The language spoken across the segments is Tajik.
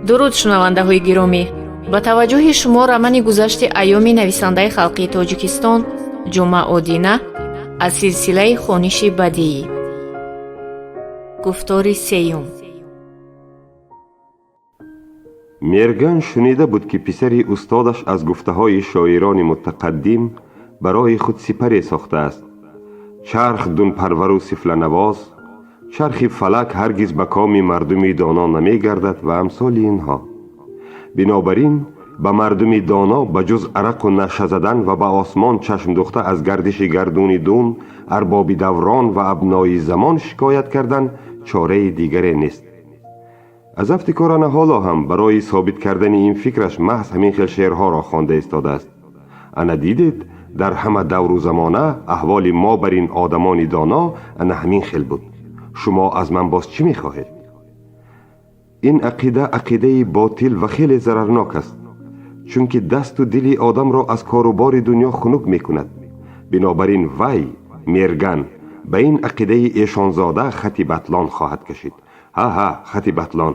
Дуруд, шунавандаҳои гиромӣ! Ба таваҷҷӯҳи шумо романи «Гузашти айёми» нависандаи халқии Тоҷикистон Ҷумъа Одина аз силсилаи хониши бадиӣ. Гуфтори сеюм. Мерган шунида буд, ки писари устодаш аз гуфтаҳои шоирони мутақаддим барои худ сипаре сохтааст: чарх дунпарвару сифланавоз, чархи фалак ҳаргиз ба коми мардуми доно намегардад ва амсоли инҳо. Бинобар ин ба мардуми доно ба ҷуз арақу наша задан ва ба осмон чашм духта аз гардиши гардуни дун, арбоби даврон ва абнои замон шикоят кардан чораи дигаре нест. Аз афти корана ҳоло ҳам барои собит кардани ин фикраш маҳз ҳамин хел шеърҳоро хонда истодааст. Ана дидед, дар ҳама давру замона аҳволи мо бар ин одамони доно ана ҳамин хел буд. Шумо аз ман боз чӣ мехоҳед? Ин ақида ақидаи ботил ва хеле зарарнок аст, чунки дасту дили одамро аз кору бори дунё хунук мекунад. Бинобар ин вай, Мерган, ба ин ақидаи эшонзода хати батлон хоҳад кашид. Ҳа, хати батлон.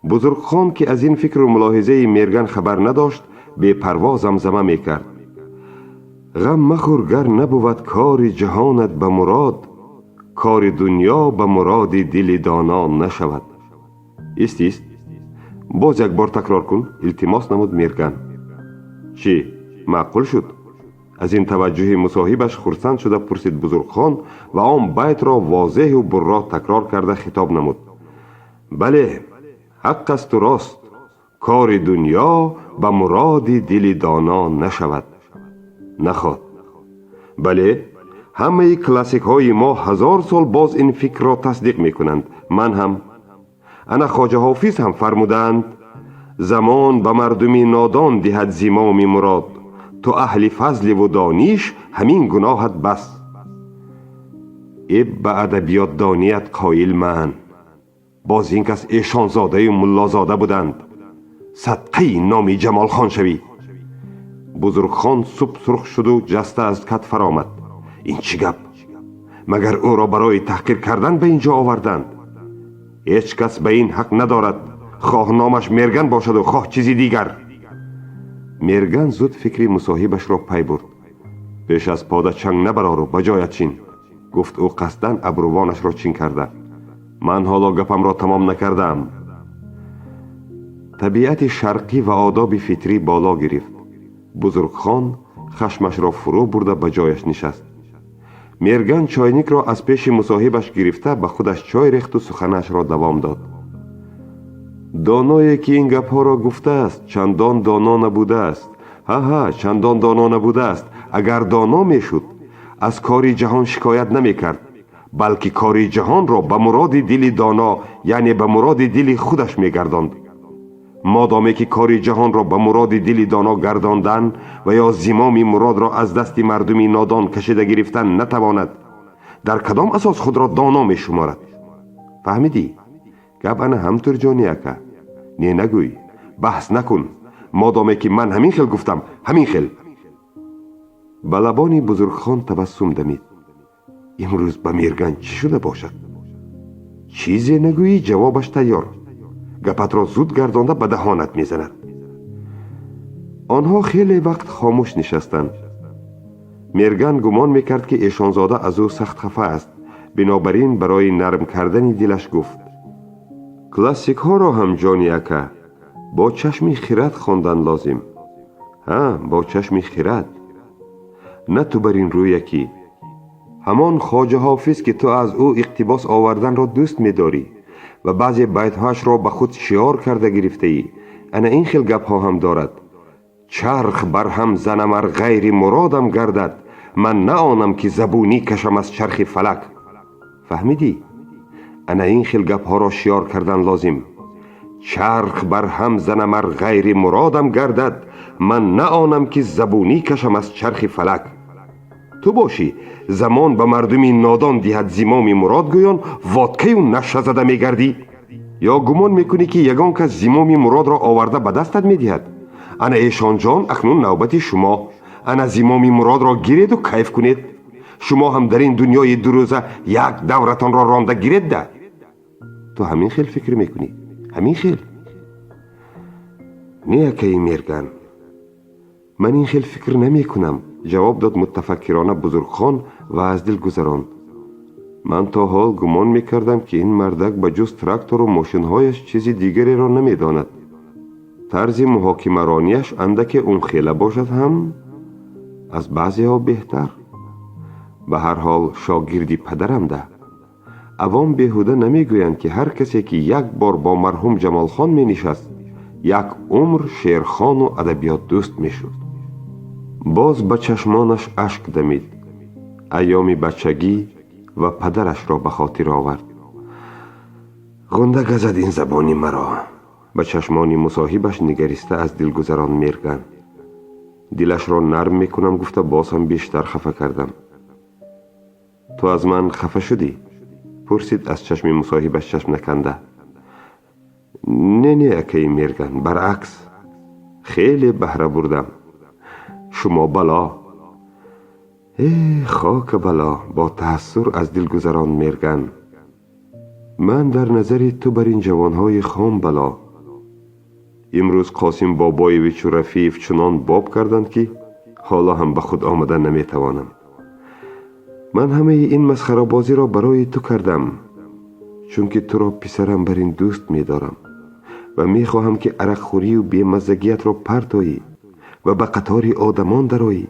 Бузургхон, ки аз ин фикру мулоҳизаи Мерган хабар надошт, бепарво замзама мекард: «Ғам махӯр, гар набувад кори ҷаҳонат ба мурод, кори дунё ба муроди дили доно нашавад». «Ист, ист, боз як бор такрор кун», илтимос намуд Мерган. «Чӣ, маъқул шуд?» аз ин таваҷҷӯҳи мусоҳибаш хурсанд шуда пурсид бузургхон ва он байтро возеҳу бурро такрор карда хитоб намуд: «Бале, ҳақ асту рост, кори дунё ба муроди дили доно нашавад». Наход, бале, ҳамаи классикҳои мо 1000 сол боз ин фикрро тасдиқ мекунанд. Ман ҳам, ана Хоҷа Ҳофиз ҳам фармудаанд: «Замон ба мардуми нодон диҳад зимоми мурод, ту аҳли фазливу дониш, ҳамин гуноҳат бас». Эб, ба адабиётдоният қоил ман. Боз ин кас эшонзодаю муллозода буданд. Садқаи номи Ҷамолхон шавӣ! Бузургхон суб сурх шуду ҷаста аз кат фаромад. Ин чӣ гап? Магар ӯро барои таҳқир кардан ба ин ҷо оварданд? Ҳеҷ кас ба ин ҳақ надорад, хоҳ номаш Мерган бошаду хоҳ чизи дигар. Мерган зуд фикри мусоҳибашро пай бурд. «Пеш аз пода чанг набарору ба ҷоят чин», гуфт ӯ, қасдан абрувонашро чин карда. «Ман ҳоло гапамро тамом накардаам». Табиати шарқӣ ва одоби фитрӣ боло гирифт. Бузургхон хашмашро фурӯ бурда, ба ҷояш нишаст. Мерган чойникро аз пеши мусоҳибаш гирифта, ба худаш чой рехту суханашро давом дод: «Доное, ки ин гапҳоро гуфтааст, чандон доно набудааст. Ҳа-ҳа, чандон доно набудааст. Агар доно мешуд, аз кори ҷаҳон шикоят намекард, балки кори ҷаҳонро ба муроди дили доно, яъне ба муроди дили худаш мегардонд. Модоме ки кори ҷаҳонро ба муроди дили доно гардондан ва ё зимоми муродро аз дасти мардуми нодон кашида гирифтан натавонад, дар кадом асос худро доно мешуморад? Фаҳмидӣ? Гап ана ҳамтур, ҷони ака. Не нагӯй, баҳс накун. Модоме ки ман ҳамин хел гуфтам, ҳамин хел». Ба лабони бузургхон табассум дамид. Имрӯз ба Мерган чӣ шуда бошад? Чизе нагӯӣ, ҷавобаш тайёр, гапатро зуд гардонда ба даҳонат мезанад. Онҳо хеле вақт хомӯш нишастанд. Мерган гумон мекард, ки эшонзода аз ӯ сахт хафа аст. Бинобар ин барои нарм кардани дилаш гуфт: «Классикҳоро ҳам, ҷони ака, бо чашми хирад хондан лозим. Ҳа, бо чашми хирад, на ту бар ин рӯя, ки ҳамон Хоҷа Ҳофиз, ки ту аз ӯ иқтибос оварданро дӯст медорӣ ва баъзе байтҳояшро ба худ шиор карда гирифтаӣ, ана ин хел гапҳо ҳам дорад: «Чарх барҳам занам, ар ғайри муродам гардад, ман на онам, ки забунӣ кашам аз чархи фалак». Фаҳмидӣ? Ана ин хел гапҳоро шиор кардан лозим: «Чарх барҳам занам, ар ғайри муродам гардад, ман на онам, ки забунӣ кашам аз чархи фалак». Ту бошӣ, замон ба мардуми нодон диҳад зимоми мурод гӯён, водкаю наша зада мегардӣ. Ё гумон мекунӣ, ки ягон кас зимоми муродро оварда ба дастат медиҳад? Ана, эшонҷон, акнун навбати шумо. Ана зимоми муродро гиреду кайф кунед. Шумо ҳам дар ин дунёи дурӯза як давратонро ронда гиред да. Ту ҳамин хел фикр мекунӣ, ҳамин хел. Не, акаи Мерган, ман ин хел фикр намекунам, ҷавоб дод мутафаккирона Бузургхон ва аз дил гузаронд: ман то ҳол гумон мекардам, ки ин мардак ба ҷуз трактору мошинҳояш чизи дигареро намедонад. Тарзи муҳокимаронияш андаке унхела бошад ҳам, аз баъзеҳо беҳтар. Ба ҳар ҳол, шогирди падарамда. Авом беҳуда намегӯянд, ки ҳар касе ки як бор бо марҳум Ҷамолхон менишаст, як умр шеърхону адабиётдӯст мешуд. Боз ба чашмонаш ашк дамид. Айёми бачагӣ ва падарашро ба хотир овард. Ғунда газад ин забони маро, ба чашмони мусоҳибаш нигариста аз дил гузарон Мерган. Дилашро нарм мекунам гуфта, боз ҳам бештар хафа кардам. Ту аз ман хафа шудӣ? Пурсид, аз чашми мусоҳибаш чашм наканда. Не, не, акаи Мерган, баръакс, хеле баҳра бурдам. Шумо бало, э хока бало, бо таассур аз дил гузарон Мерган. Ман дар назари ту бар ин ҷавонҳои хом бало. Имрӯз Қосим Бобоевичу Рафиев чунон боб карданд, ки ҳоло ҳам ба худ омада наметавонам. Ман ҳамаи ин масхарабозиро барои ту кардам, чунки туро писарам бар ин дӯст медорам ва мехоҳам, ки арақхӯрию бемаззагиятро партоӣ ва ба қатори одамон дароӣ.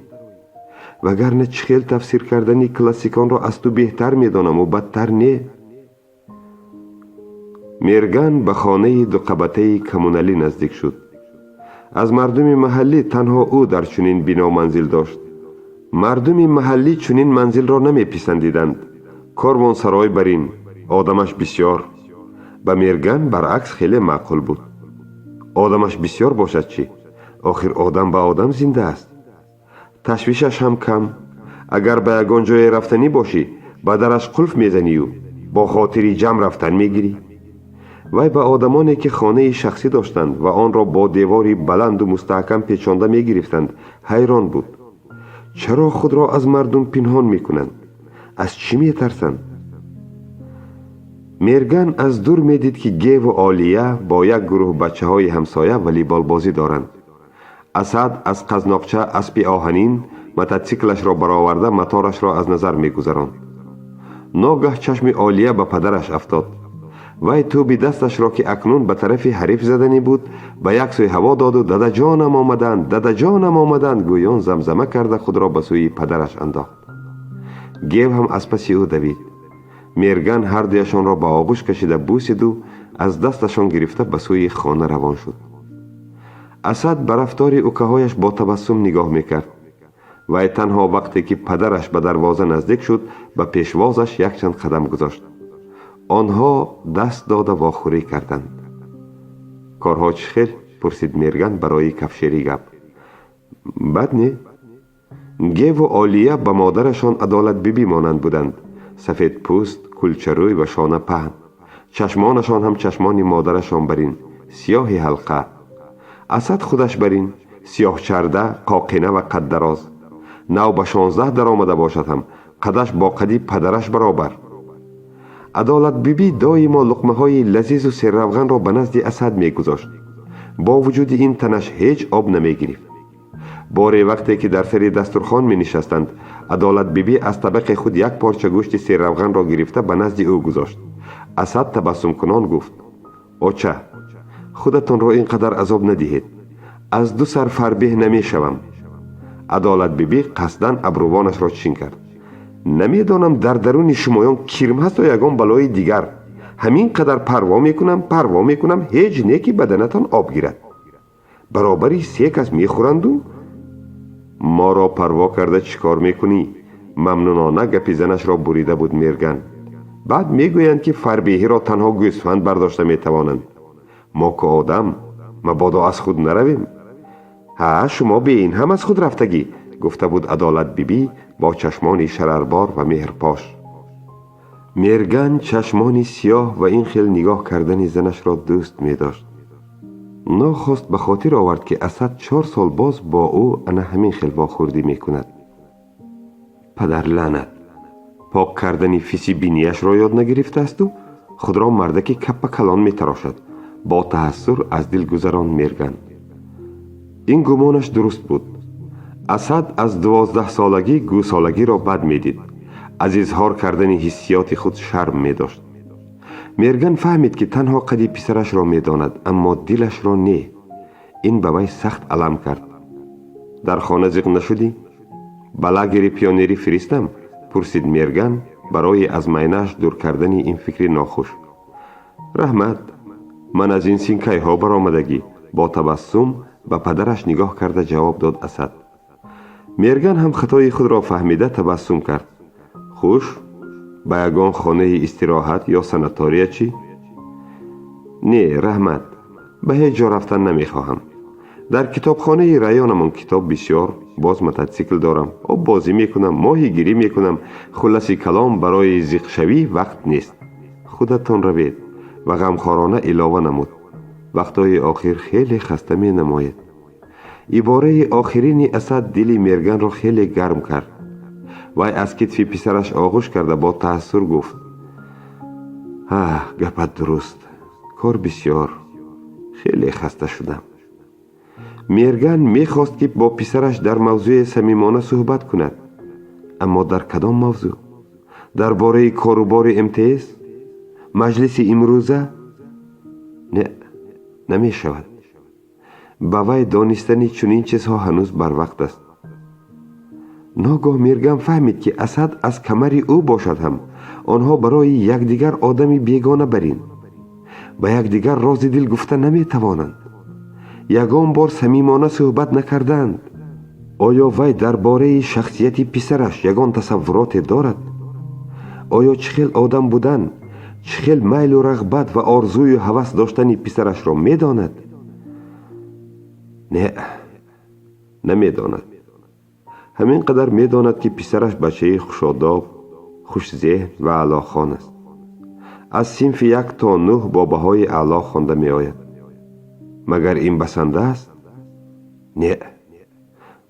Вагарна чӣ хел тафсир кардани классиконро аз ту беҳтар медонаму бадтар не. Мерган ба хонаи дуқабатаи коммуналӣ наздик шуд. Аз мардуми маҳаллӣ танҳо ӯ дар чунин бино манзил дошт. Мардуми маҳаллӣ чунин манзилро намеписандиданд. Корвонсарой бар ин одамаш бисьёр. Ба Мерган баръакс хеле маъқул буд. Одамаш бисьёр бошад чӣ? Охир одам ба одам зинда аст. Ташвишаш ҳам кам. Агар ба ягон ҷое рафтанӣ бошӣ, ба дараш қулф мезанию бо хотири ҷамъ рафтан мегирӣ. Вай ба одамоне, ки хонаи шахсӣ доштанд ва онро бо девори баланду мустаҳкам печонда мегирифтанд, ҳайрон буд. Чаро худро аз мардум пинҳон мекунанд? Аз чӣ метарсанд? Мерган аз дур медид, ки Геву Олия бо як гурӯҳ бачаҳои ҳамсоя волейболбозӣ доранд. Асад аз қазноқча аспи оҳанин мототсиклашро бароварда, моторашро аз назар мегузаронд. Ногаҳ чашми Олия ба падараш афтод. Вай тӯби дасташро, ки акнун ба тарафи ҳариф заданӣ буд, ба як сӯй ҳаво доду «Дадаҷонам омаданд, дадаҷонам омаданд» гӯён замзама карда, худро ба сӯи падараш андохт. Гев ҳам аз паси ӯ давид. Мерган ҳардуяшонро ба оғӯш кашида бусиду аз дасташон гирифта ба сӯи хона равон шуд. Асад ба рафтори укаҳояш бо табассум нигоҳ мекард. Вай танҳо вақте ки падараш ба дарвоза наздик шуд, ба пешвозаш якчанд қадам гузошт. Онҳо даст дода вохӯрӣ карданд. Корҳо чӣ хел? Пурсид Мерган барои кафшерӣ гап. Бад не. Геву Олия ба модарашон Адолатбибӣ монанд буданд: сафедпӯст, кулчарӯй ва шона паҳн. Чашмонашон ҳам чашмони модарашон барин сиёҳи ҳалқа. Асад худаш барин сиёҳчарда, қоқина ва қаддароз. Нав ба 16 даромада бошад ҳам, қадаш бо қади падараш баробар. Адолатбибӣ доимо луқмаҳои лазизу серравғанро ба назди Асад мегузошт. Бо вуҷуди ин, танаш ҳеҷ об намегирифт. Боре, вақте ки дар сари дастурхон менишастанд, Адолатбибӣ аз табақи худ як порча гӯшти серравғанро гирифта, ба назди ӯ гузошт. Асад табассумкунон гуфт: «Оча, худатонро ин қадар азоб надиҳед, аз ду сар фарбеҳ намешавам». Адолатбибӣ қасдан абрувонашро чин кард: «Намедонам, дар даруни шумоён кирм ҳасту ягон балои дигар. Ҳамин қадар парво мекунам, парво мекунам, ҳеҷ не ки баданатон об гирад. Баробари се кас мехӯранду моро парво карда чӣ кор мекунӣ?» Мамнунона гапи занашро бурида буд Мерган. Баъд мегӯянд, ки фарбеҳиро танҳо гӯсфанд бардошта метавонанд. Мо ку одам, мабодо аз худ наравем. Ҳа, шумо бе ин ҳам аз худ рафтагӣ, гуфта буд Адолатбибӣ бо чашмони шарарбор ва меҳрпош. Мерган чашмони сиёҳ ва ин хел нигоҳ кардани занашро дӯст медошт. Нохост ба хотир овард, ки Асад 4 сол боз бо ӯ ана ҳамин хел вохӯрдӣ мекунад. Падар лаънат, пок кардани фиси бинияшро ёд нагирифтаасту худро мардаки каппа калон метарошад, бо таҳассур аз дил гузаронд Мерган. Ин гумонаш дуруст буд. Асад аз 12-солагӣ гӯсолагиро бад медид, аз изҳор кардани ҳиссиёти худ шарм медошт. Мерган фаҳмид, ки танҳо қади писарашро медонад, аммо дилашро не. Ин ба вай сахт алам кард. Дар хона зиқ нашудӣ? Ба лагери пионерӣ фиристам? Пурсид Мерган барои аз майнааш дур кардани ин фикри нохуш. Раҳмат, ман аз ин син кайҳо баромадагӣ, бо табассум ба падараш нигоҳ карда ҷавоб дод Асад. Мерган ҳам хатои худро фаҳмида табассум кард. Хуш, ба ягон хонаи истироҳат ё санатория чӣ? Не, раҳмат, ба ҳеҷ ҷо рафтан намехоҳам. Дар китобхонаи районамон китоб бисёр, боз мототсикл дорам, оббозӣ мекунам, моҳигирӣ мекунам. Хулласи калом, барои зиқшавӣ вақт нест. Худатон равед. Ва ғамхорона илова намуд: вақтҳои охир хеле хаста менамоед. Ибораи охирини Асад дили Мерганро хеле гарм кард. Вай аз китфи писараш оғӯш карда, бо таассур гуфт: «Аҳ, гапат дуруст, кор бисёр, хеле хаста шудам». Мерган мехост, ки бо писараш дар мавзӯе самимона суҳбат кунад, аммо дар кадом мавзӯъ? Дар бораи корубори МТС? Маҷлиси имрӯза? Не, намешавад. Ба вай донистани чунин чизҳо ҳанӯз барвақт аст. Ногоҳ Мерган фаҳмид, ки Асад аз камари ӯ бошад ҳам, онҳо барои якдигар одами бегона барин, ба якдигар рози дил гуфта наметавонанд, ягон бор самимона суҳбат накардаанд. Оё вай дар бораи шахсияти писараш ягон тасаввуроте дорад? Оё чӣ хел одам будан, чӣ хел майлу рағбат ва орзую ҳавас доштани писарашро медонад? Не, намедонад. Ҳамин қадар медонад, ки писараш бачаи хушодоб, хушзеҳн ва аълохон аст. Аз синфи як то нӯҳ бо баҳои аъло хонда меояд. Магар ин басанда аст? Не,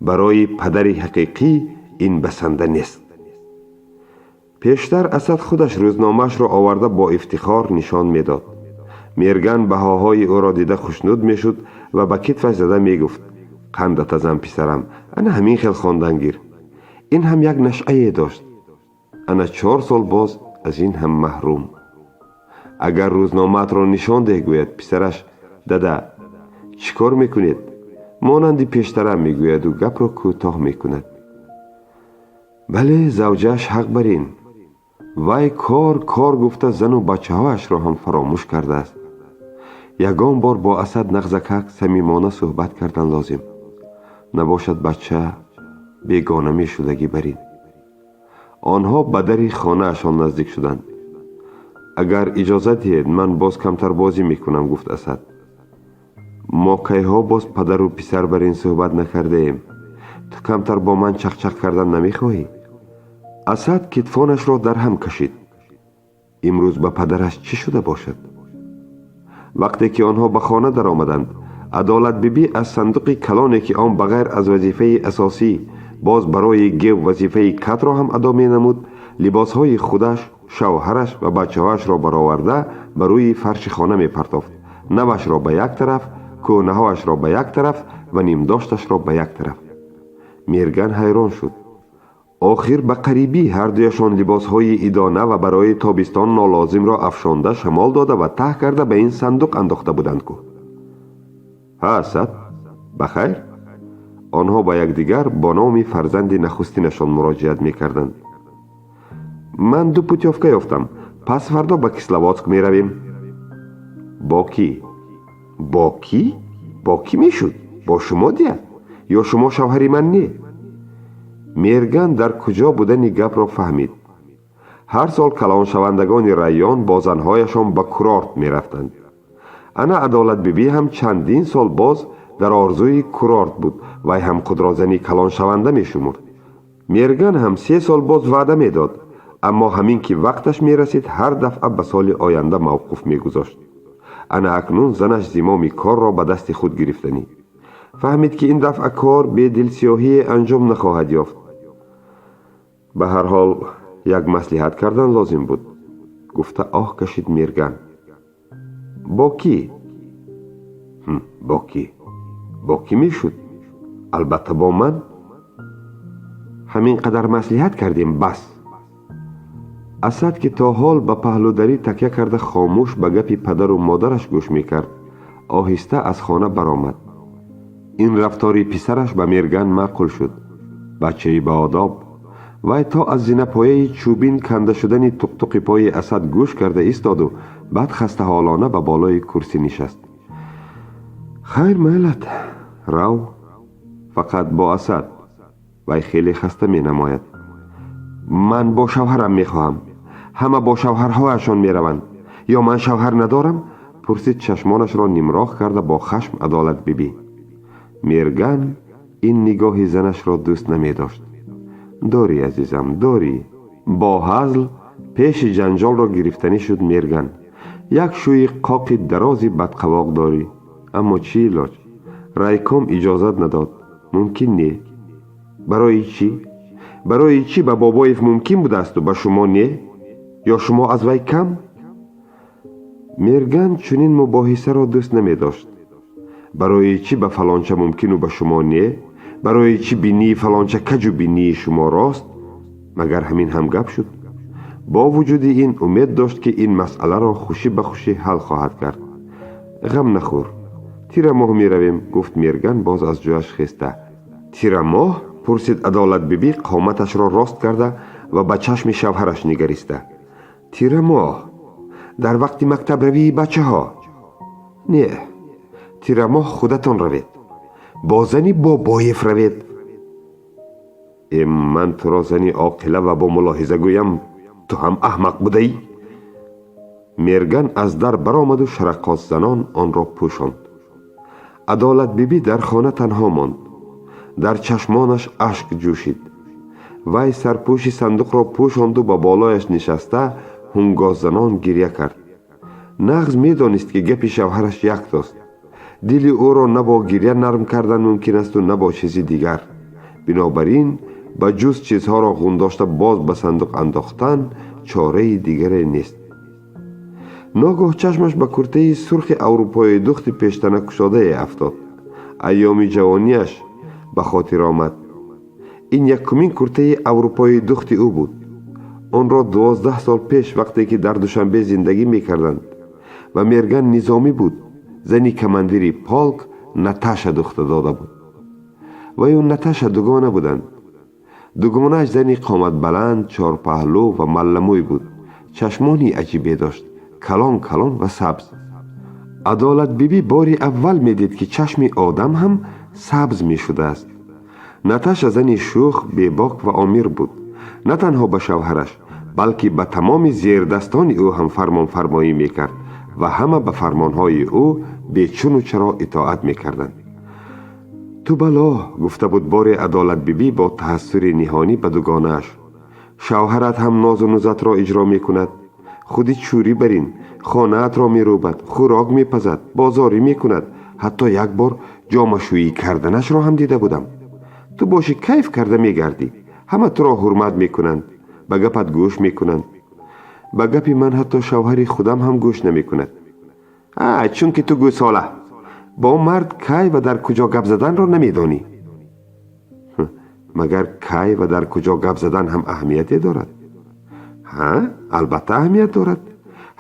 барои падари ҳақиқӣ ин басанда нест. Пештар Асад худаш рӯзномаашро оварда, бо ифтихор нишон медод. Мерган баҳоҳои ӯро дида хушнуд мешуд ва ба китфаш зада мегуфт: «Қандатазан, писарам, ана ҳамин хел хондан гир». Ин ҳам як нашъае дошт. Ана 4 сол боз аз ин ҳам маҳрум. Агар рӯзномаатро нишон деҳ, гӯяд, писараш: «Дада, чӣ кор мекунед? Монанди пештара», мегӯяду гапро кӯтоҳ мекунад. Бале, завҷааш ҳақ бар ин. Вай кор, кор гуфта, зану бачаҳояшро ҳам фаромӯш кардааст. Ягон бор бо Асад нағзакак самимона суҳбат кардан лозим. Набошад, бача бегона мешудагӣ бар ин. Онҳо ба дари хонаашон наздик шуданд. «Агар иҷозат диҳед, ман боз камтар бозӣ мекунам», гуфт Асад. «Мо кайҳо боз падару писар бар ин суҳбат накардаем. Ту камтар бо ман чақчақ кардан намехоҳӣ?» Асад китфонашро дар ҳам кашид. Имрӯз ба падараш чӣ шуда бошад? Вақте ки онҳо ба хона даромаданд, Адолатбибӣ аз сандуқи калоне, ки он ба ғайр аз вазифаи асосӣ боз барои гев вазифаи катро ҳам адо менамуд, либосҳои худаш, шавҳараш ва бачаҳояшро бароварда, ба рӯи фарши хона мепартофт. Навашро ба як тараф, кӯҳнаҳояшро ба як тараф ва нимдошташро ба як тараф. Мерган ҳайрон шуд. Охир ба қарибӣ ҳардуяшон либосҳои идона ва барои тобистон нолозимро афшонда, шамол дода ва таҳ карда ба ин сандуқ андохта буданд ку. «Ҳа, Асад, ба хайр?» Онҳо ба якдигар бо номи фарзанди нахустинашон муроҷиат мекарданд. «Ман ду путёвка ёфтам. Пас фардо ба Кисловодск меравем». «Бо кӣ?» «Бо кӣ? Бо кӣ мешуд? Бо шумо дия. Ё шумо шавҳари ман не?» Мерган дар куҷо будани гапро фаҳмид. Ҳар сол калоншавандагони район бо занҳояшон ба курорт мерафтанд. Ана Адолатбибӣ ҳам чандин сол боз дар орзуи курорт буд. Вай ҳам худро зани калоншаванда мешумурд. Мерган ҳам 3 сол боз ваъда медод, аммо ҳамин ки вақташ мерасид, ҳар дафъа ба соли оянда мавқуф мегузошт. Ана акнун занаш зимоми корро ба дасти худ гирифтанӣ. Фаҳмид, ки ин дафъа кор бедилсиёҳие анҷом нахоҳад ёфт. Ба ҳар ҳол як маслиҳат кардан лозим буд, гуфта оҳ кашид Мерган. Бо кӣ? Бо кӣ? Бо кӣ мешуд? Албатта, бо ман. Ҳамин қадар маслиҳат кардем, бас. Асад, ки то ҳол ба паҳлӯдарӣ такя карда, хомӯш ба гапи падару модараш гӯш мекард, оҳиста аз хона баромад. Ин рафтори писараш ба Мерган маъқул шуд. Бачаи баодоб. Вай то аз зинапояи чӯбин канда шудани туқтуқи пои Асад гӯш карда истоду баъд хастаҳолона ба болои курсӣ нишаст. Хайр, майлат, рав, фақат бо Асад, вай хеле хаста менамояд. Ман бо шавҳарам мехоҳам. Ҳама бо шавҳарҳояшон мераванд. Ё ман шавҳар надорам? Пурсид, чашмонашро нимроҳ карда бо хашм Адолатбибӣ. Мерган ин нигоҳи занашро дӯст намедошт. Дорӣ, азизам, дорӣ. Бо ҳазл пеши ҷанҷолро гирифтанӣ шуд Мерган. Як шӯи қоқи дарози бадқавоқ дорӣ, аммо чӣ илоҷ, райком иҷозат надод. Мумкин не. Барои чӣ? Барои чӣ ба Бобоев мумкин будаасту ба шумо не? Ё шумо аз вай кам? Мерган чунин мубоҳисаро дӯст намедошт. Барои чӣ ба фалонча мумкину ба шумо не? Барои чӣ бинии фалонча каҷу бинии шумо рост? Магар ҳамин ҳам гап шуд? Бо вуҷуди ин умед дошт, ки ин масъаларо хушӣ ба хушӣ ҳал хоҳад кард. Ғам нахӯр, тирамоҳ меравем, гуфт Мерган, боз аз ҷояш хеста. Тирамоҳ? Пурсид Адолатбибӣ, қоматашро рост карда ва ба чашми шавҳараш нигариста. Тирамоҳ, дар вақти мактабравии бачаҳо. Не, тирамоҳ худатон равед, бо зани Бобоев равед. Э, ман туро зани оқила ва бо мулоҳиза гӯям, ту ҳам аҳмақ будаӣ. Мерган аз дар баромаду шараққосзанон онро пӯшонд. Адолатбибӣ дар хона танҳо монд. Дар чашмонаш ашк ҷӯшид. Вай сарпӯши сандуқро пӯшонду ба болояш нишаста, ҳунгоззанон гиря кард. Нағз медонист, ки гапи шавҳараш яктост. Дили ӯро на бо гиря нарм кардан мумкин асту, на бо чизи дигар. Бинобар ин ба ҷуз чизҳоро ғундошта боз ба сандуқ андохтан чораи дигаре нест. Ногоҳ чашмаш ба куртаи сурхи аврупои духти пештана кушодае афтод. Айёми ҷавонияш ба хотир омад. Ин якумин куртаи аврупои духти ӯ буд. Онро 12 сол пеш, вақте ки дар Душанбе зиндагӣ мекарданд ва Мерган низомӣ буд, зани командири полк Наташа духта дода буд. Ваю Наташа дугона буданд. Дугонааш зани қоматбаланд, чорпаҳлӯ ва малламӯй буд. Чашмони аҷибе дошт, калон калон ва сабз. Адолатбибӣ бори аввал медид, ки чашми одам ҳам сабз мешудааст. Наташа зани шӯх, бебок ва омир буд. На танҳо ба шавҳараш, балки ба тамоми зердастони ӯ ҳам фармонфармоӣ мекард ва ҳама ба фармонҳои ӯ бечуну чаро итоат мекарданд. Ту бало, гуфта буд боре Адолатбибӣ бо таҳассури ниҳонӣ ба дугонааш. Шавҳарат ҳам нозу нузатро иҷро мекунад, худи чӯрӣ барин хонаатро мерӯбад, хӯрок мепазад, бозорӣ мекунад. Ҳатто як бор ҷомашӯӣ карданашро ҳам дида будам. Ту бошӣ, кайф карда мегардӣ. Ҳама туро ҳурмат мекунанд, ба гапат гӯш мекунанд. Ба гапи ман ҳатто шавҳари худам ҳам гӯш намекунад. А, чунки ту гӯсола, бо мард кай ва дар куҷо гап заданро намедонӣ. Магар кай ва дар куҷо гап задан ҳам аҳамияте дорад? Ҳа, албатта аҳамият дорад.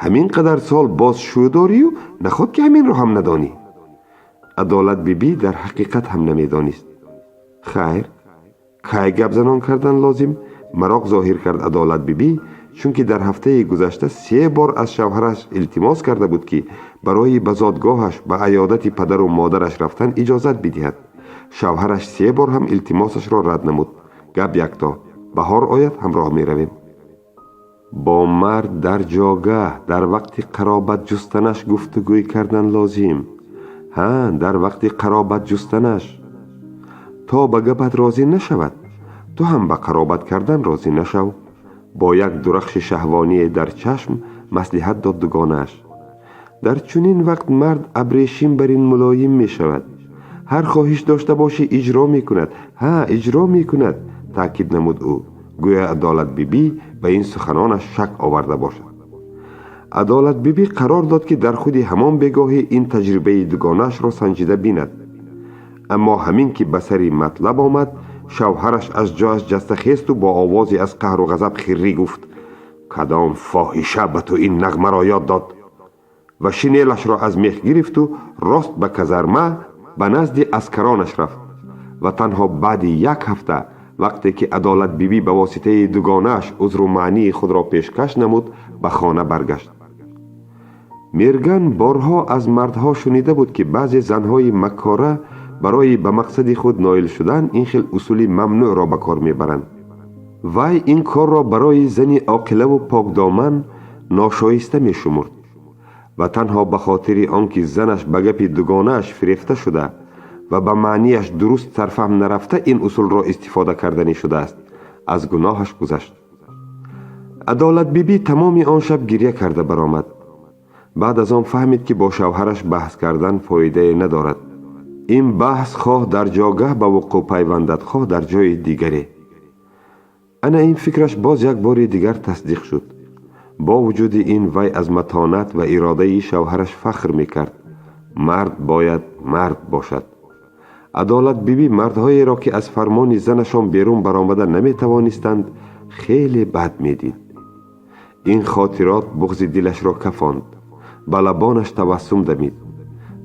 Ҳамин қадар сол боз шӯ дорию наход ки ҳаминро ҳам надонӣ. Адолатбибӣ дар ҳақиқат ҳам намедонист. Хайр, кай гапзанон кардан лозим? Мароқ зоҳир кард Адолатбибӣ, чунки дар ҳафтаи гузашта се бор аз шавҳараш илтимос карда буд, ки барои ба зодгоҳаш, ба аёдати падару модараш рафтан иҷозат бидиҳад. Шавҳараш се бор ҳам илтимосашро рад намуд. Гап якто: баҳор ояд, ҳамроҳ меравем. Бо мард дар ҷогаҳ, дар вақти қаробат ҷустанаш гуфтугӯй кардан лозим. Ҳа, дар вақти қаробат ҷустанаш. То ба гапат розӣ нашавад, ту ҳам ба қаробат кардан розӣ нашав, бо як дурахши шаҳвоние дар чашм маслиҳат дод дугонааш. Дар чунин вақт мард абрешим бар ин мулоим мешавад. Ҳар хоҳиш дошта бошӣ, иҷро мекунад. Ҳа, иҷро мекунад, таъкид намуд ӯ, гӯё Адолатбибӣ ба ин суханонаш шак оварда бошад. Адолатбибӣ қарор дод, ки дар худи ҳамон бегоҳӣ ин таҷрибаи дугонаашро санҷида бинад. Аммо ҳамин ки ба сари матлаб омад, шавҳараш аз ҷояш ҷаста хесту бо овозе аз қаҳру ғазаб хиррӣ гуфт: «Кадом фоҳиша ба ту ин нағмаро ёд дод?» Ва шинелашро аз мех гирифту рост ба казарма, ба назди аскаронаш рафт. Ва танҳо баъди як ҳафта, вақте ки Адолатбибӣ ба воситаи дугонааш узру маънии худро пешкаш намуд, ба хона баргашт. Мерган борҳо аз мардҳо шунида буд, ки баъзе занҳои маккора барои ба мақсади худ ноил шудан ин хел усули мамнӯъро ба кор мебаранд. Вай ин корро барои зани оқилаву покдоман ношоиста мешумурд ва танҳо ба хотири он ки занаш ба гапи дугонааш фирефта шуда ва ба маънияш дуруст сарфаҳм нарафта ин усулро истифода карданӣ шудааст, аз гуноҳаш гузашт. Адолатбибӣ тамоми он шаб гирья карда баромад. Баъд аз он фаҳмид, ки бо шавҳараш баҳс кардан фоидае надорад. Ин баҳс хоҳ дар ҷогаҳ ба вуқӯъ пайвандад, хоҳ дар ҷои дигаре. Ана ин фикраш боз як бори дигар тасдиқ шуд. Бо вуҷуди ин, вай аз матонат ва иродаи шавҳараш фахр мекард. Мард бояд мард бошад. Адолатбибӣ мардҳоеро, ки аз фармони занашон берун баромада наметавонистанд, хеле бад медид. Ин хотирот буғзи дилашро кафонд, ба лабонаш табассум дамид.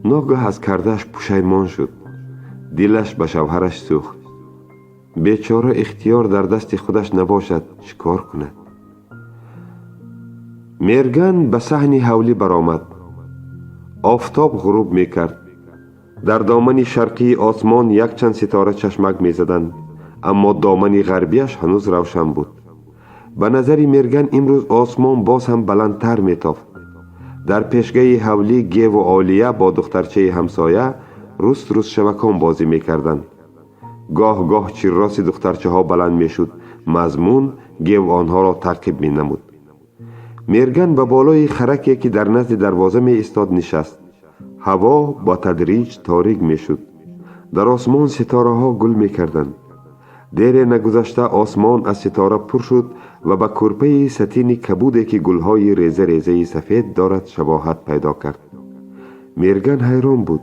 Ногаҳ аз кардааш пушаймон шуд. Дилаш ба шавҳараш сӯхт. Бечора ихтиёр дар дасти худаш набошад, чӣ кор кунад? Мерган ба саҳни ҳавлӣ баромад. Офтоб ғуруб мекард. Дар домани шарқии осмон якчанд ситора чашмак мезаданд, аммо домани ғарбияш ҳанӯз равшан буд. Ба назари Мерган имрӯз осмон боз ҳам баландтар метофт. Дар пешгаи ҳавлӣ Геву Олия бо духтарчаи ҳамсоя руст рустшавакон бозӣ мекарданд. Гоҳ гоҳ чирроси духтарчаҳо баланд мешуд. Мазмун Гев онҳоро таъқиб менамуд. Мерган ба болои хараке, ки дар назди дарвоза меистод, нишаст. Ҳаво ба тадриҷ торик мешуд. Дар осмон ситораҳо гул мекарданд. Дере нагузашта осмон аз ситора пур шуд ва ба кӯрпаи сатини кабуде, ки гулҳои реза резаи сафед дорад, шабоҳат пайдо кард. Мерган ҳайрон буд: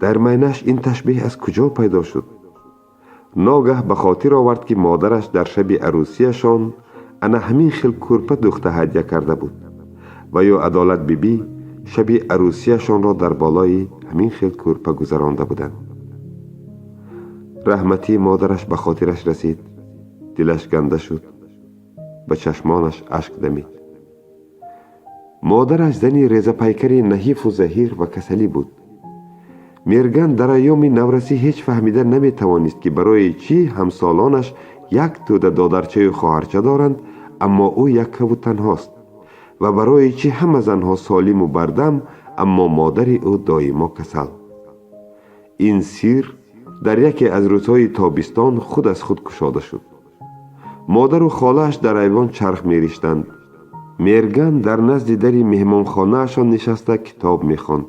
дар майнаш ин ташбеҳ аз куҷо пайдо шуд? Ногаҳ ба хотир овард, ки модараш дар шаби арӯсияшон ана ҳамин хел кӯрпа духта ҳадя карда буд ва ё Адолатбибӣ шаби арӯсияшонро дар болои ҳамин хел кӯрпа гузаронда буданд. Раҳматии модараш ба хотираш расид. Дилаш ганда шуд, ба чашмонаш ашк дамид. Модараш зани резапайкари наҳифу заҳир ва касалӣ буд. Мерган дар айёми наврасӣ ҳеҷ фаҳмида наметавонист, ки барои чӣ ҳамсолонаш як тӯда додарчаю хоҳарча доранд, аммо ӯ яккаву танҳост, ва барои чӣ ҳама занҳо солиму бардам, аммо модари ӯ доимо касал. Ин сир дар яке аз рӯзҳои тобистон худ аз худ кушода шуд. Модару холааш дар айвон чарх мериштанд. Мерган дар назди дари меҳмонхонаашон нишаста китоб мехонд.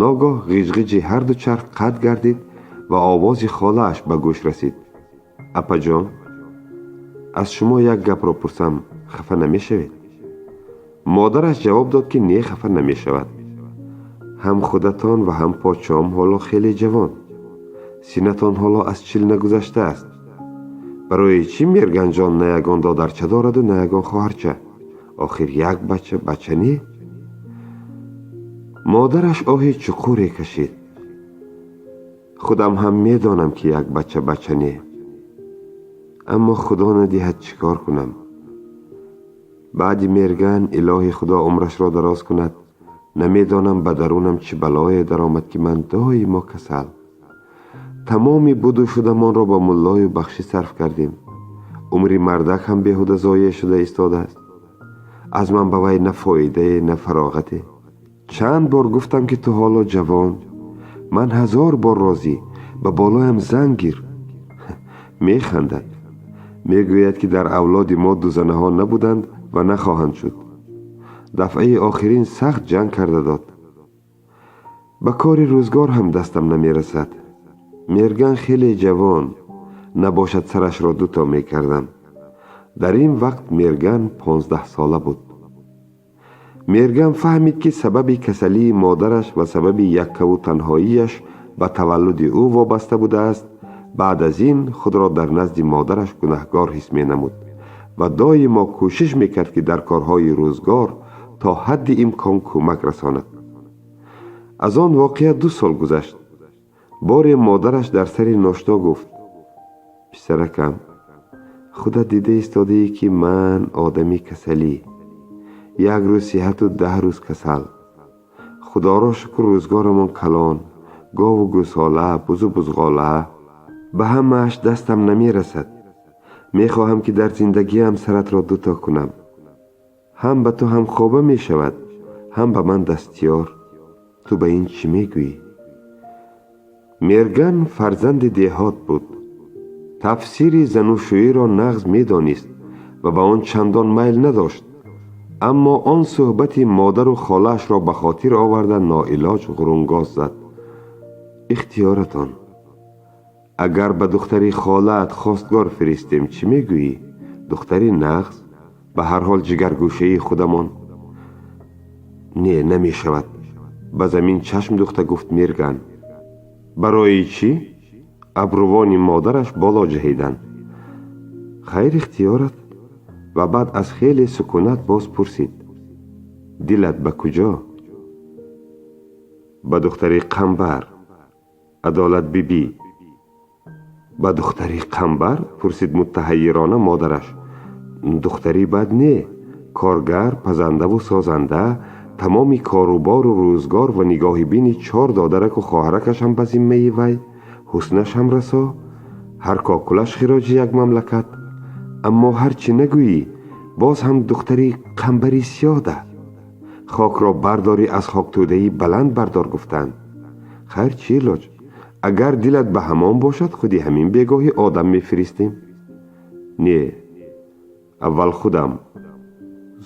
Ногоҳ ғиҷғиҷи ҳарду чарх қатъ гардид ва овози холааш ба гӯш расид: «Апаҷон, аз шумо як гапро пурсам, хафа намешавед?» Модараш ҷавоб дод, ки не, хафа намешавад. «Ҳам худатон ва ҳам подшоҳам ҳоло хеле ҷавон, синнатон ҳоло аз 40 нагузаштааст. Барои чӣ Мерганҷон на ягон додарча дораду, на ягон хоҳарча? Охир як бача бача не?» Модараш оҳи чуқуре кашид: «Худам ҳам медонам, ки як бача бача не, аммо Худо надиҳад, чӣ кор кунам? Баъди Мерган, илоҳи Худо умрашро дароз кунад, намедонам ба дарунам чӣ балое даромад, ки ман доимо касал. Тамоми буду шудамонро ба муллою бахшӣ сарф кардем. Умри мардак ҳам беҳуда зоеъ шуда истодааст. Аз ман ба вай на фоидае, на фароғате. Чанд бор гуфтам, ки ту ҳоло ҷавон, ман ҳазор бор розӣ, ба болоям зан гир. Механдад, мегӯяд, ки дар авлоди мо дузанаҳо набуданд ва нахоҳанд шуд. Дафъаи охирин сахт ҷанг карда дод. Ба кори рӯзгор ҳам дастам намерасад. Мерган хеле ҷавон набошад, сарашро дуто мекардам». Дар ин вақт Мерган 15-сола буд. Мерган фаҳмид, ки сабаби касалии модараш ва сабаби яккаву танҳоияш Ба таваллуди ӯ вобаста будааст. Баъд аз ин худро дар назди модараш гунаҳгор ҳис менамуд ва доимо кӯшиш мекард, ки дар корҳои рӯзгор то ҳадди имкон кӯмак расонад. Аз он воқеа 2 сол гузашт. Боре модараш дар сари ношто гуфт: «Писаракам, худат дида истодаӣ, ки ман одами касалӣ, як рӯз сиҳату 10 рӯз касал. Худоро шукр, рӯзгорамон калон, гову гӯсола, бузу бузғола, ба ҳамааш дастам намерасад. Мехоҳам, ки дар зиндагиам саратро дуто кунам. Ҳам ба ту ҳамхоба мешавад, ҳам ба ман дастёр. Ту ба ин чӣ мегӯӣ?» Мерган фарзанди деҳот буд, тафсири занушӯиро нағз медонист ва ба он чандон майл надошт, аммо он суҳбати модару холаашро ба хотир оварда, ноилоҷ ғурунгоз зад: «Ихтиёратон. Агар ба духтари холаат хостгор фиристем, чӣ мегӯӣ? Духтари нағз, ба ҳар ҳол ҷигаргӯшаи худамон». «Не, намешавад», ба замин чашм духта гуфт Мерган. «Барои чӣ?» Абрувони модараш боло ҷаҳиданд. «Хайр, ихтиёрат». Ва баъд аз хеле сукунат боз пурсид: «Дилат ба куҷо?» «Ба духтари Қамбар, Адолатбибӣ». «Ба духтари Қамбар?» пурсид муттаҳайирона модараш. «Духтари бад не, коргар, пазандаву созанда, тамоми корубору рӯзгор ва нигоҳибини чор додараку хоҳаракаш ҳам ба зиммаи вай, ҳуснаш ҳам расо, ҳар кокулаш хироҷи як мамлакат. Аммо ҳар чӣ нагӯӣ, боз ҳам духтари Қамбари Сиёда. Хокро бардорӣ, аз хоктӯдаи баланд бардор, гуфтанд. Хайр, чӣ илоҷ? Агар дилат ба ҳамон бошад, худи ҳамин бегоҳӣ одам мефиристем». «Не, аввал худам»,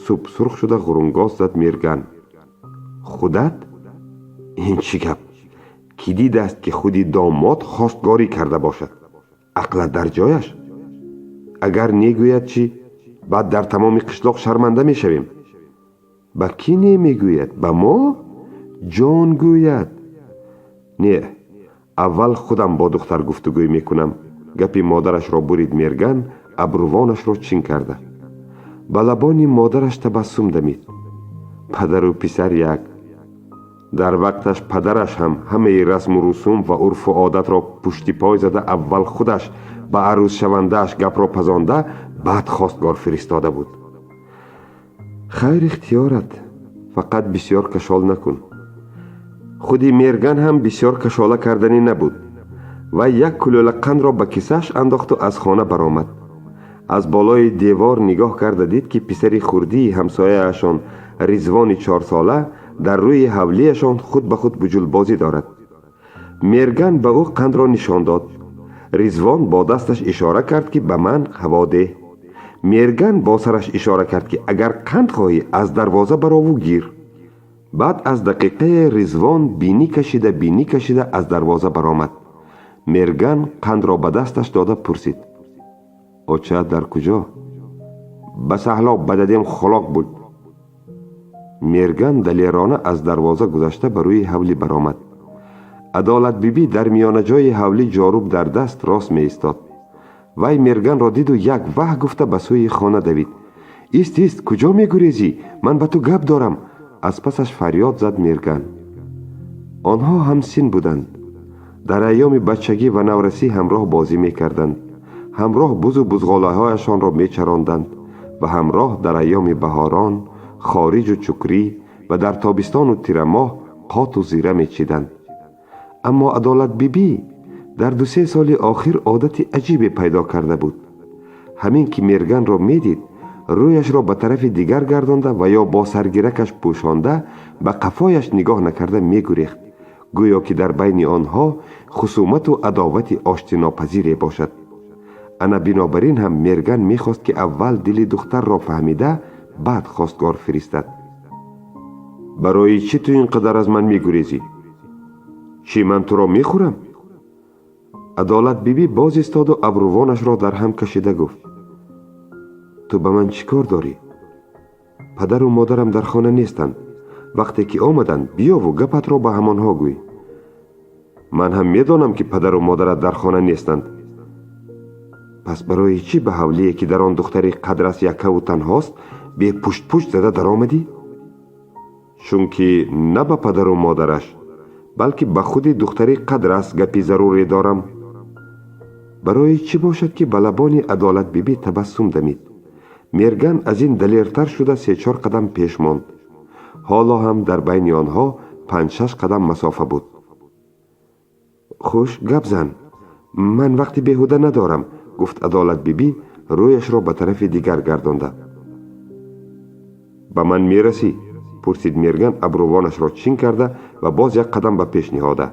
субсурх шуда ғурунгоз зад Мерган. «Худат? Ин чӣ гап? Кӣ дидааст, ки худи домод хостгорӣ карда бошад? Ақлат дар ҷояш? Агар не гӯяд чӣ? Баъд дар тамоми қишлоқ шарманда мешавем». «Ба кӣ не мегӯяд? Ба мо ҷон гӯяд». «Не, аввал худам бо духтар гуфтугӯй мекунам», гапи модарашро бурид Мерган, абрувонашро чин карда. Ба лабони модараш табассум дамид. Падару писар як. Дар вақташ падараш ҳам ҳамаи расму русум ва урфу одатро пушти пой зада, аввал худаш ба арӯзшавандааш гапро пазонда, баъд хостгор фиристода буд. «Хайр, ихтиёрат, фақат бисёр кашол накун». Худи Мерган ҳам бисёр кашола карданӣ набуд. Вай як кулӯла қандро ба кисааш андохту аз хона баромад. Аз болои девор нигоҳ карда дид, ки писари хурдии ҳамсояашон, Ризвони 4сола, дар рӯи ҳавлиашон худ ба худ буҷулбозӣ дорад. Мерган ба ӯ қандро нишон дод. Ризвон бо дасташ ишора кард, ки ба ман ҳаво деҳ. Мерган бо сараш ишора кард, ки агар қанд хоҳӣ, аз дарвоза барову гир. Баъд аз дақиқае Ризвон бинӣ кашида, бинӣ кашида аз дарвоза баромад. Мерган қандро ба дасташ дода пурсид: «Оча дар куҷо?» «Ба саҳло, ба дадем хулок буд». Мерган далерона аз дарвоза гузашта, ба рӯи ҳавлӣ баромад. Адолатбибӣ дар миёнаҷои ҳавлӣ ҷоруб дар даст рост меистод. Вай Мерганро диду як ваҳ гуфта, ба сӯи хона давид. «Ист, ист, куҷо мегурезӣ? Ман ба ту гап дорам», аз пасаш фарёд зад Мерган. Онҳо ҳамсин буданд. Дар айёми бачагӣ ва наврасӣ ҳамроҳ бозӣ мекарданд, ҳамроҳ бузу бузғолаҳояшонро мечаронданд ва ҳамроҳ дар айёми баҳорон хориҷу чукрӣ ва дар тобистону тирамоҳ қоту зира мечиданд. Аммо Адолатбибӣ дар 2-се соли охир одати аҷибе пайдо карда буд. Ҳамин ки Мерганро медид, рӯяшро ба тарафи дигар гардонда ва ё бо саргиракаш пӯшонда, ба қафояш нигоҳ накарда мегурехт, гӯё ки дар байни онҳо хусумату адовати оштинопазире бошад. Ана бинобар ин ҳам Мерган мехост, ки аввал дили духтарро фаҳмида, баъд хостгор фиристад. «Барои чӣ ту ин қадар аз ман мегурезӣ? Чӣ, ман туро мехӯрам?» Адолатбибӣ боз истоду абрувонашро дар ҳам кашида гуфт: «Ту ба ман чӣ кор дорӣ? Падару модарам дар хона нестанд. Вақте ки омаданд, биёву гапатро ба ҳамонҳо гӯй». Ман ҳам медонам, ки падару модарат дар хона нестанд. Пас барои чӣ ба ҳавлие, ки дар он духтари қадрас яккаву танҳост, бе пуштпушт зада даромадӣ? Чунки на ба падару модараш, балки ба худи духтари қадрас гапи заруре дорам. Барои чӣ бошад, ки ба лабони Адолатбибӣ табассум дамид? Мерган аз ин далертар шуда сечор қадам пеш монд. Ҳоло ҳам дар байни онҳо панҷшаш қадам масофа буд. Хуш, гап зан, ман вақти беҳуда надорам, гуфт Адолатбибӣ, рӯяшро ба тарафи дигар гардонда. Ба ман мерасӣ? Пурсид Мерган, абрувонашро чин карда ва боз як қадам ба пеш ниҳода.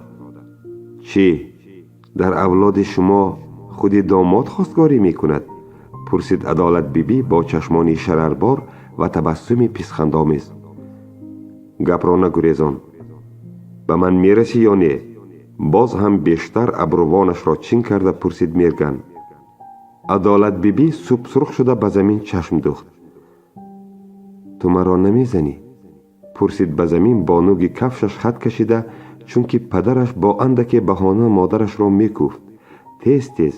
Чӣ, дар авлоди шумо худи домод хостгорӣ мекунад? Пурсид Адолатбибӣ бо чашмони шарарбор ва табассуми писхандомез. Гапро нагурезон, ба ман мерасӣ ё не? Боз ҳам бештар абрувонашро чин карда пурсид Мерган. Адолатбибӣ субсурх шуда ба замин чашм духт. Ту маро намезанӣ? Пурсид, ба замин бо нуги кафшаш хат кашида, чунки падараш бо андаке баҳона модарашро мекӯфт. Тез тез,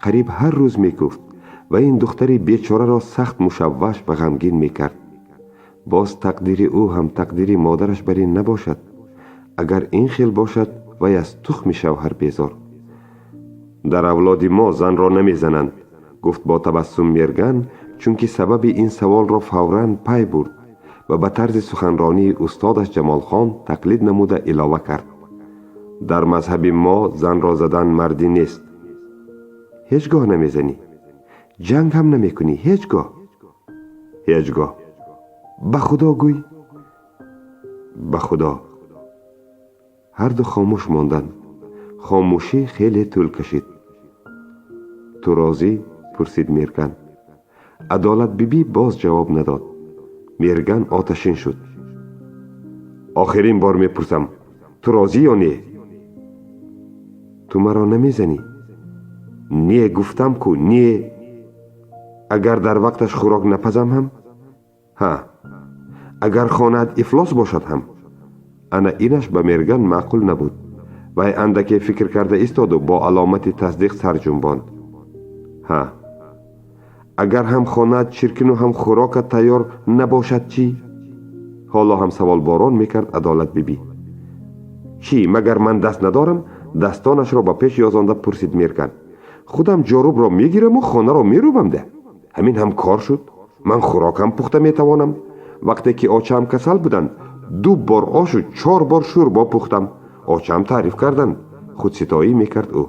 қариб ҳар рӯз мекӯфт ва ин духтари бечораро сахт мушавваш ва ғамгин мекард. Боз тақдири ӯ ҳам тақдири модараш бар ин набошад. Агар ин хел бошад, вай аз тухми шавҳар безор. Дар авлоди мо занро намезананд, гуфт бо табассум Мерган, чунки сабаби ин саволро фавран пай бурд ва ба тарзи суханронии устодаш Ҷамолхон тақлид намуда илова кард: дар мазҳаби мо занро задан мардӣ нест. Ҳеҷ гоҳ намезанӣ? Ҷанг ҳам намекунӣ? Ҳеҷ гоҳ? Ҳеҷ гоҳ. Ба Худо гӯй. Ба Худо. Ҳарду хомӯш монданд. Хомӯшӣ хеле тӯл кашид. Ту розӣ? Пурсид Мерган. Адолатбибӣ боз ҷавоб надод. Мерган оташин шуд. Охирин бор мепурсам: ту розӣ ё не? Ту маро намезанӣ? Не, гуфтам ку, не. Агар дар вақташ хӯрок напазам ҳам? Ҳа. Агар хонаат ифлос бошад ҳам? Ана инаш ба Мерган маъқул набуд. Вай андаке фикр карда истоду бо аломати тасдиқ сар ҷунбонд. Ҳа. Агар ҳам хонаат чиркину ҳам хӯрокат тайёр набошад, чӣ? Ҳоло ҳам саволборон мекард Адолатбибӣ. Чӣ, магар ман даст надорам? Дастонашро ба пеш ёзонда пурсид Мерган. Худам ҷорубро мегираму хонаро мерӯбам да. Ҳамин ҳам кор шуд. Ман хӯрокам пухта метавонам. Вақте ки очаам касал буданд, ду бор ошу чор бор шӯрбо пухтам. Очаам таъриф карданд, худситоӣ мекард ӯ.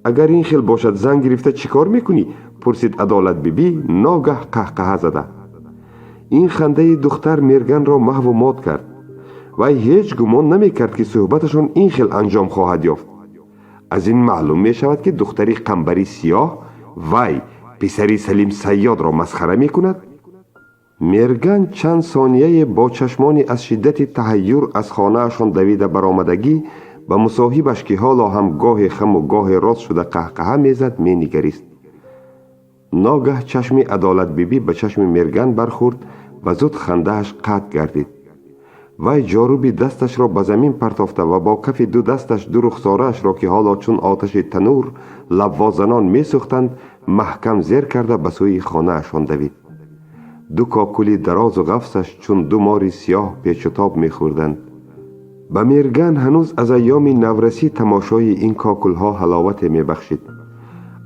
Агар ин хел бошад, зан гирифта чӣ кор мекунӣ? Пурсид Адолатбибӣ, ногаҳ қаҳқаҳа зада. Ин хандаи духтар Мерганро маҳву мот кард. Вай ҳеҷ гумон намекард, ки суҳбаташон ин хел анҷом хоҳад ёфт. Аз ин маълум мешавад, ки духтари Қамбари Сиёҳ вай писари Салим Сайёдро масхара мекунад. Мерган чанд сонияе бо чашмони аз шиддати таҳайюр аз хонаашон давида баромадагӣ ба мусоҳибаш, ки ҳоло ҳам гоҳе хаму гоҳе рост шуда қаҳқаҳа мезад, менигарист. Ногаҳ чашми Адолатбибӣ ба чашми Мерган бархӯрд ва зуд хандааш қатъ гардид. Вай ҷоруби дасташро ба замин партофта ва бо кафи ду дасташ ду рухсораашро, ки ҳоло чун оташи танӯр лаввозанон месӯхтанд, маҳкам зер карда ба сӯи хонаашон давид. Ду кокули дарозу ғафсаш чун ду мори сиёҳ печутоб мехӯрданд. Ба Мерган ҳанӯз аз айёми наврасӣ тамошои ин кокулҳо ҳаловате мебахшид,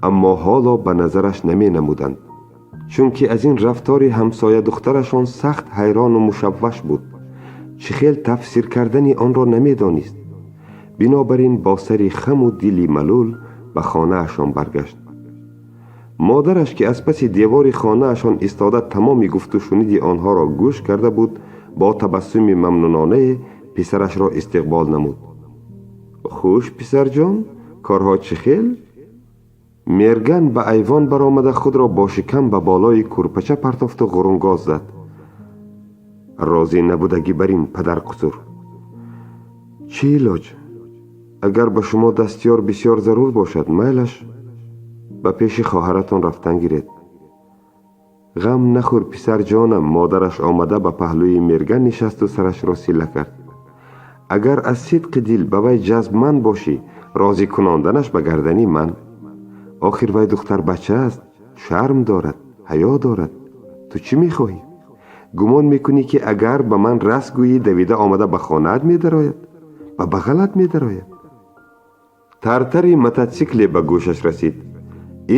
аммо ҳоло ба назараш наменамуданд, чунки аз ин рафтори ҳамсоядухтарашон сахт ҳайрону мушавваш буд. Чӣ хел тафсир кардани онро намедонист. Бинобар ин бо сари хаму дили малул ба хонаашон баргашт. Модараш, ки аз паси девори хонаашон истода тамоми гуфтушуниди онҳоро гӯш карда буд, бо табассуми мамнунонае писарашро истиқбол намуд. Хуш, писарҷон, корҳо чӣ хел? Мерган ба айвон баромада, худро бо шикам ба болои кӯрпача партофту ғурунгоз зад. Розӣ набудагӣ бар ин падар қусур. Чӣ илоҷ? Агар ба шумо дастёр бисёр зарур бошад, майлаш, ба пеши хоҳаратон рафтан гиред. Ғам нахӯр, писарҷонам. Модараш омада ба паҳлӯи Мерган нишасту сарашро сила кард. Агар аз сидқи дил ба вай ҷазбманд бошӣ, розӣ кунонданаш ба гардани ман. Охир вай духтарбача аст, шарм дорад, ҳаё дорад. Ту чӣ мехоҳӣ? Гумон мекунӣ, ки агар ба ман раст гӯӣ, давида омада ба хонаат медарояд, ба бағалат медарояд? Тартари мототсикле ба гӯшаш расид.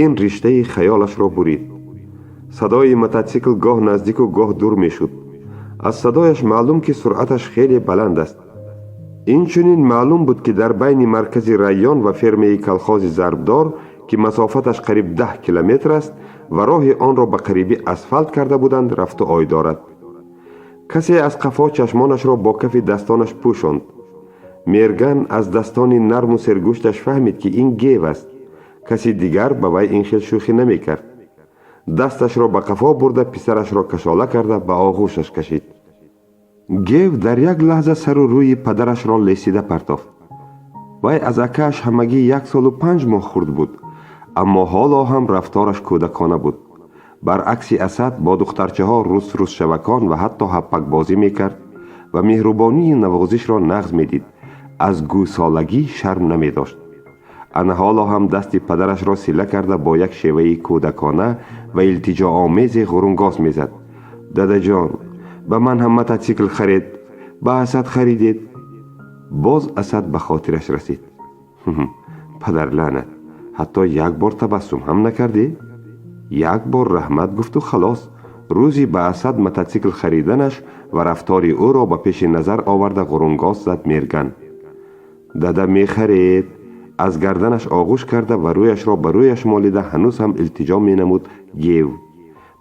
Ин риштаи хаёлашро бурид. Садои мототсикл гоҳ наздику гоҳ дур мешуд. Аз садояш маълум, ки суръаташ хеле баланд аст. Инчунин маълум буд, ки дар байни маркази район ва фермаи колхози Зарбдор, ки масофаташ қариб 10 километр аст ва роҳи онро ба қарибӣ асфалт карда буданд, рафту ой дорад. Касе аз қафо чашмонашро бо кафи дастонаш пӯшонд. Мерган аз дастони нарму сергӯшташ фаҳмид, ки ин Гев аст. Каси дигар ба вай ин хел шӯхӣ намекард. Дасташро ба қафо бурда, писарашро кашола карда, ба оғӯшаш кашид. Гев дар як лаҳза сару рӯи падарашро лесида партофт. Вай аз акааш ҳамагӣ 1 солу 5 моҳ хурд буд, аммо ҳоло ҳам рафтораш кӯдакона буд. Баръакси Асад, бо духтарчаҳо рус русшавакон ва ҳатто ҳаппакбозӣ мекард ва меҳрубонии навозишро нағз медид. Аз гӯсолагӣ шарм намедошт. Ана ҳоло ҳам дасти падарашро сила карда, бо як шеваи кӯдакона ва илтиҷоомезе ғурунгоз мезад: «Дадаҷон, ба ман ҳам мототсикл харед, ба Асад харидед». Боз Асад ба хотираш расид. Падарлаънат, ҳатто як бор табассум ҳам накардӣ? Як бор раҳмат гуфту халос. Рӯзи ба Асад мототсикл хариданаш ва рафтори ӯро ба пеши назар оварда, ғурунгоз зад Мерган. «Дада, мехаред», аз гарданаш оғӯш карда ва рӯяшро ба рӯяш молида, ҳанӯз ҳам илтиҷо менамуд Гев: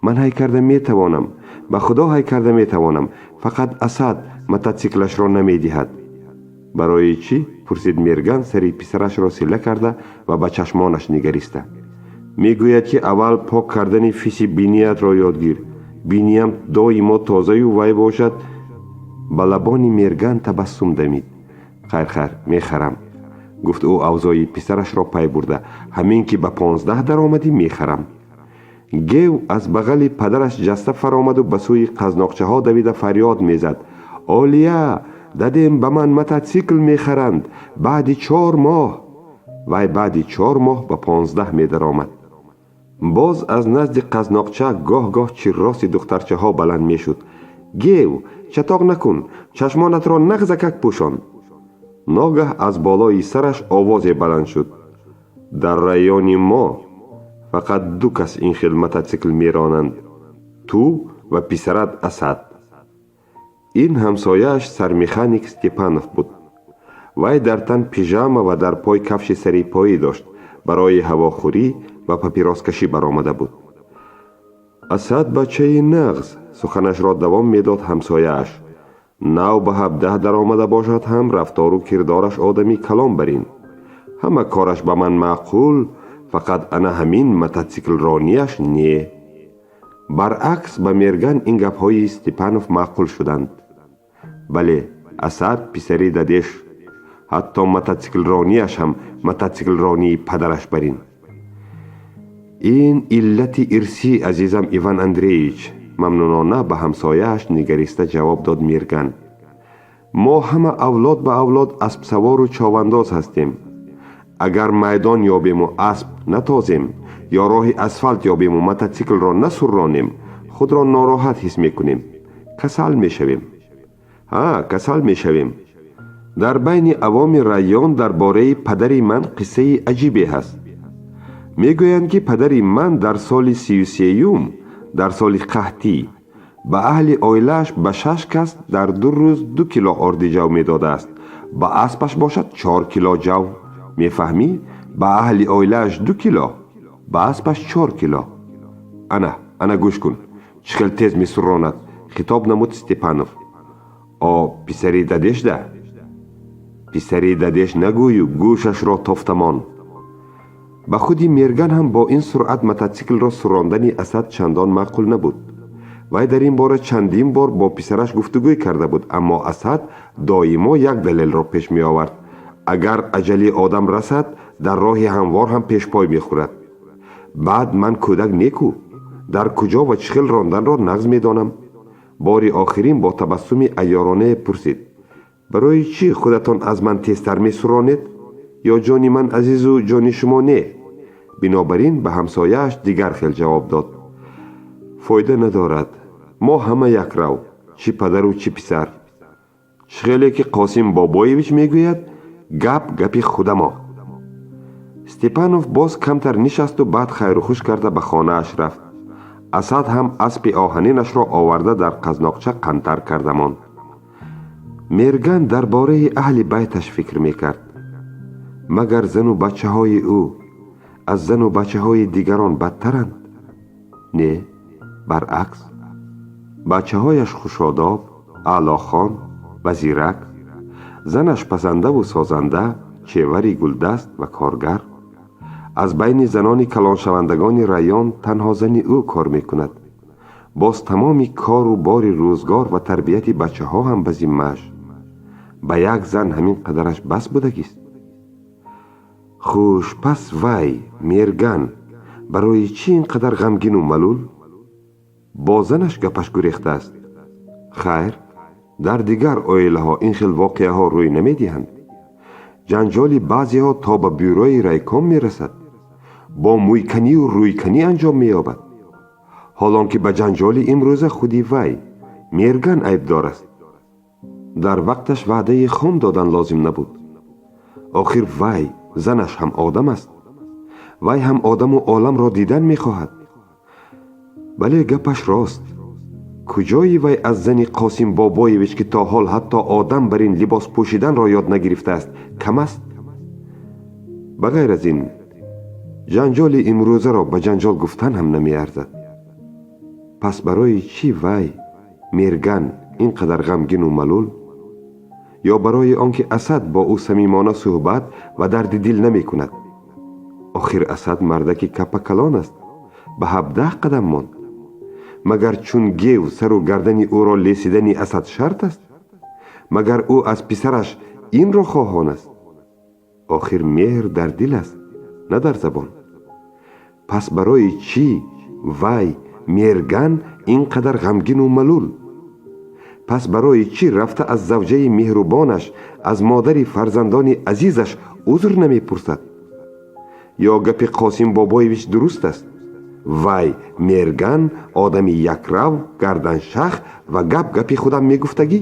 «Ман ҳай карда метавонам, ба Худо, ҳай карда метавонам, фақат Асад мототсиклашро намедиҳад». «Барои чӣ?» — пурсид Мерган, сари писарашро сила карда ва ба чашмонаш нигариста. «Мегӯяд, ки аввал пок кардани фиси биниятро ёд гир. Биниям доимо тозаю вай бошад». Ба лабони Мерган табассум дамид. «Хайр, хайр, мехарам», — гуфт ӯ, авзои писарашро пай бурда. «Ҳамин ки ба 15 даромадӣ, мехарам». Гев аз бағали падараш ҷаста фаромаду ба сӯи қазноқчаҳо давида фарёд мезад: «Олия, дадем ба ман мототсикл мехаранд баъди 4 моҳ». Вай баъди 4 моҳ ба 15 медаромад. Боз аз назди қазноқча гоҳ-гоҳ чирроси духтарчаҳо баланд мешуд: «Гев, чатоқ накун, чашмонатро нағзакак пӯшон». Ногаҳ аз болои сараш овозе баланд шуд: «Дар райони мо фақат ду кас ин хел мототсикл меронанд: ту ва писарат Асад». Ин ҳамсояаш сармеханик Степанов буд. Вай дар тан пижама ва дар пой кафши сарипоӣ дошт, барои ҳавохӯрӣ ва папироскашӣ баромада буд. «Асад бачаи нағз», — суханашро давом медод ҳамсояаш. «Нав ба 17 даромада бошад ҳам, рафтору кирдораш одами калон барин. Ҳама кораш ба ман маъқул, фақат ана ҳамин мототсиклронияш не». Баръакс, ба Мерган ин гапҳои Степанов маъқул шуданд. Бале, Асад писари дадеш, ҳатто мототсиклронияш ҳам мототсиклронии падараш барин. «Ин иллати ирсӣ, азизам Иван Андреевич», — мамнунона ба ҳамсояаш нигариста ҷавоб дод Мерган. «Мо ҳама авлод ба авлод аспсавору човандоз ҳастем. Агар майдон ёбему асп натозем ё роҳи асфалт ёбему мототсиклро насурронем, худро нороҳат ҳис мекунем, касал мешавем. Ҳа, касал мешавем. Дар байни авоми район дар бораи падари ман қиссаи аҷибе ҳаст. Мегӯянд, ки падари ман дар соли 33-юм, дар соли қаҳтӣ, ба аҳли оилааш, ба шаш кас, дар 2 рӯз 2 кило орди ҷав медодааст, ба аспаш бошад 4 кило ҷав. Мефаҳмӣ? Ба аҳли оилааш 2 кило, ба аспаш 4 кило. Ана, ана, гӯш кун, чӣ хел тез месурронад», — хитоб намуд Степанов. «О, писари дадешда, писари дадеш нагӯю, гӯшашро тофтамон». Ба худи Мерган ҳам бо ин суръат мототсиклро сурондани Асад чандон маъқул набуд. Вай дар ин бора чандин бор бо писараш гуфтугӯй карда буд, аммо Асад доимо як далелро пеш меовард: «Агар аҷали одам расад, дар роҳи ҳамвор ҳам пешпой мехӯрад. Баъд ман кӯдак неку, дар куҷо ва чӣ хел ронданро нағз медонам». Бори охирин бо табассуми айёронае пурсид: Барои чӣ худатон аз ман тезтар месуронед? Ё ҷони ман азизу ҷони шумо не? Бинобар ин ба ҳамсояаш дигар хел ҷавоб дод: фоида надорад, мо ҳама якрав, чӣ падару чӣ писар. Чӣ хеле ки Қосим Бобоевич мегӯяд, гап гапи худамо. Степанов боз камтар нишасту баъд хайрухуш карда ба хонааш рафт. Асад ҳам аспи оҳанинашро оварда дар қазноқча қантар карда монд. Мерган дар бораи аҳли байташ фикр мекард. Магар зану бачаҳои ӯ аз зану бачаҳои дигарон бадтаранд? Не, баръакс, бачаҳояш хушодоб, аълохон ва зирак, занаш пазандаву созанда, чевари гулдаст ва коргар. Аз байни занони калоншавандагони район танҳо зани ӯ кор мекунад. Боз тамоми кору бори рӯзгор ва тарбияти бачаҳо ҳам ба зиммааш. Ба як зан ҳамин қадараш бас будагист. Хуш, пас вай Мерган барои чӣ ин қадар ғамгину малул? Бо занаш гапаш гурехтааст? Хайр, дар дигар оилаҳо ин хел воқеаҳо рӯй намедиҳанд. Ҷанҷоли баъзеҳо то ба бюрои райком мерасад, бо мӯйканию рӯйканӣ анҷом меёбад, ҳолон ки ба ҷанҷоли имрӯза худи вай Мерган айбдор аст. Дар вақташ ваъдаи хом додан лозим набуд. Охир вай занаш ҳам одам аст, вай ҳам одаму оламро дидан мехоҳад. Бале, гапаш рост. Куҷои вай аз зани Қосим Бобоевич, ки то ҳол ҳатто одам бар ин либос пӯшиданро ёд нагирифтааст, кам аст? Ба ғайр аз ин, ҷанҷоли имрӯзаро ба ҷанҷол гуфтан ҳам намеарзад. Пас барои чӣ вай Мерган ин қадар ғамгину малул? Ё барои он ки Асад бо ӯ самимона суҳбат ва дарди дил намекунад? Охир Асад мардаки каппакалон аст, ба 17 қадам монд. Магар чун гев сару гардани ӯро лесидани Асад шарт аст? Магар ӯ аз писараш инро хоҳон аст? Охир меҳр дар дил аст, на дар забон. Пас барои чӣ вай Мерган ин қадар ғамгину малул? Пас барои чӣ рафта аз завҷаи меҳрубонаш, аз модари фарзандони азизаш узр намепурсад? Ё гапи Қосим Бобоевич дуруст аст? Вай Мерган одами якрав, гарданшах ва гап гапи худам мегуфтагӣ?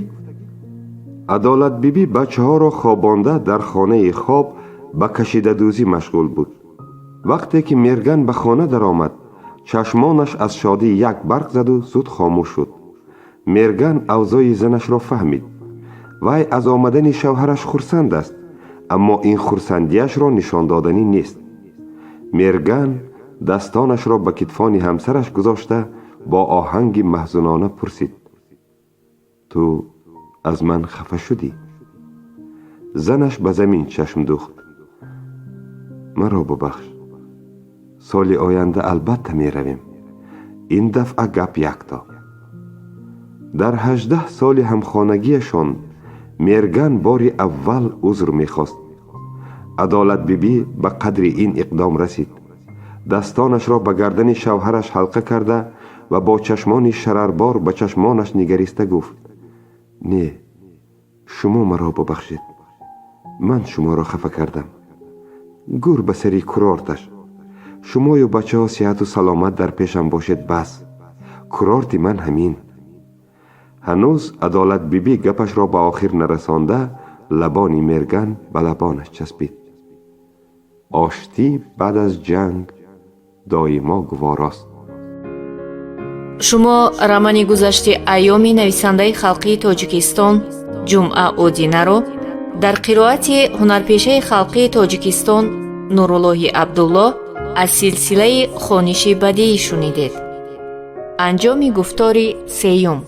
Адолатбибӣ бачаҳоро хобонда, дар хонаи хоб ба кашидадӯзӣ машғул буд. Вақте ки Мерган ба хона даромад, чашмонаш аз шодӣ як барқ заду зуд хомӯш шуд. Мерган авзои занашро фаҳмид. Вай аз омадани шавҳараш хурсанд аст, аммо ин хурсандиашро нишон доданӣ нест. Мерган дастонашро ба китфони ҳамсараш гузошта, бо оҳанги маҳзунона пурсид: «Ту аз ман хафа шудӣ?» Занаш ба замин чашм духт. «Маро бубахш. Соли оянда албатта меравем. Ин дафъа гап якто». Дар 18 соли ҳамхонагиашон Мерган бори аввал узр мехост. Адолатбибӣ ба қадри ин иқдом расид. Дастонашро ба гардани шавҳараш ҳалқа карда ва бо чашмони шарарбор ба чашмонаш нигариста гуфт: «Не, шумо маро бубахшед, ман шуморо хафа кардам. Гур ба сари курорташ! Шумою бачаҳо сиҳату саломат дар пешам бошед, бас. Курорти ман ҳамин». Ҳанӯз Адолатбибӣ гапашро ба охир нарасонда, лабони Мерган ба лабонаш часпид. Оштӣ баъд аз ҷанг доимо гуворост. Шумо романи гузашти айёми нависандаи халқии Тоҷикистон Ҷумъа Одинаро дар қироати ҳунарпешаи халқии Тоҷикистон Нуруллоҳи Абдуллоҳ аз силсилаи хониши бадиӣ шунидед. Анҷоми гуфтори сеюм.